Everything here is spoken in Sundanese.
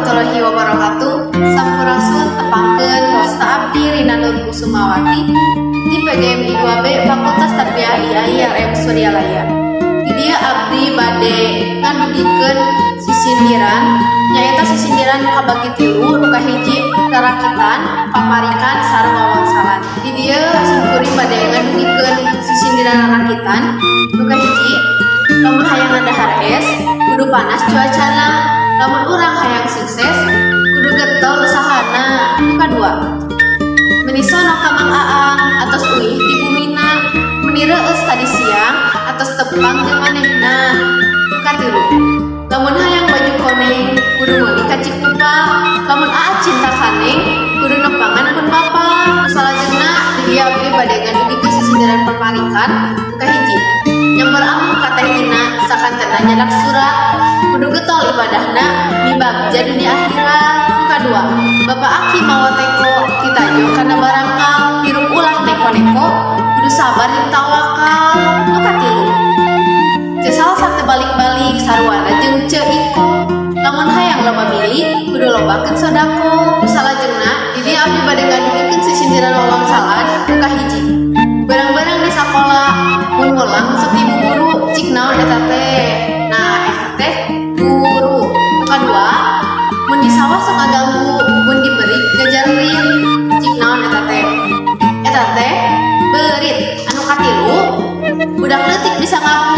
Warahmatullahi wabarakatuh. Sampurasun, tepangkeun, wasta abdi Rina Nur Kusumawati di PGMI 2B Fakultas Tarbiyah IAIN LM Suryalaya. Di dieu abdi bade ngadugikeun sisindiran, nyaeta sisindiran nu kabagi tilu. Nu kahiji rarakitan, paparikan, sareng wawangsalan. Di dieu simkuring bade ngadugikeun sisindiran rarakitan. Nu kahiji, lamun hayang ngadahar es kudu panas cuacana, lamun urang hayang sukses kudu getol usahana. Nu kadua, meni sono ka Mang Aang atos uih ti bumina, meni reueus tadi siang atos tepang jeung manehna. Nu katilu, lamun hayang baju koneng kudu meuli ka Cikupa, lamun aa cinta ka Neng kudu nepangan pun bapa. Salajengna, di dieu abdi bade ngadugikeun sisindiran paparikan. Nu kahiji, nyamber ameng ka Teh Ina sakantena nyandak surat, kudu getol ibadahna mibagja dunia akhirat. Nu kadua, Bapak Aki mawa teko titajo kana barangkal, hirup ulah neko-neko, kudu sabar jeung tawakal. Nu katilu, Ceu Salsa teu balik-balik saruana jeung Ceu Iko, lamun hayang loba milik kudu lobakeun sodako. Nu salajengna, di dieu abdi bade ngadugikeun sisindiran wawangsalan. Nu kahiji, barang-barang di sakola mun mulang sok ibu guru, cik naon eta teh? Nah, eta teh guru. Nu kadua, mun di sawah sok ngaganggu, mun diberik ngajarerit, cik naon eta teh? Eta teh beurit. Anu katilu, budak leutik bisa ngapung.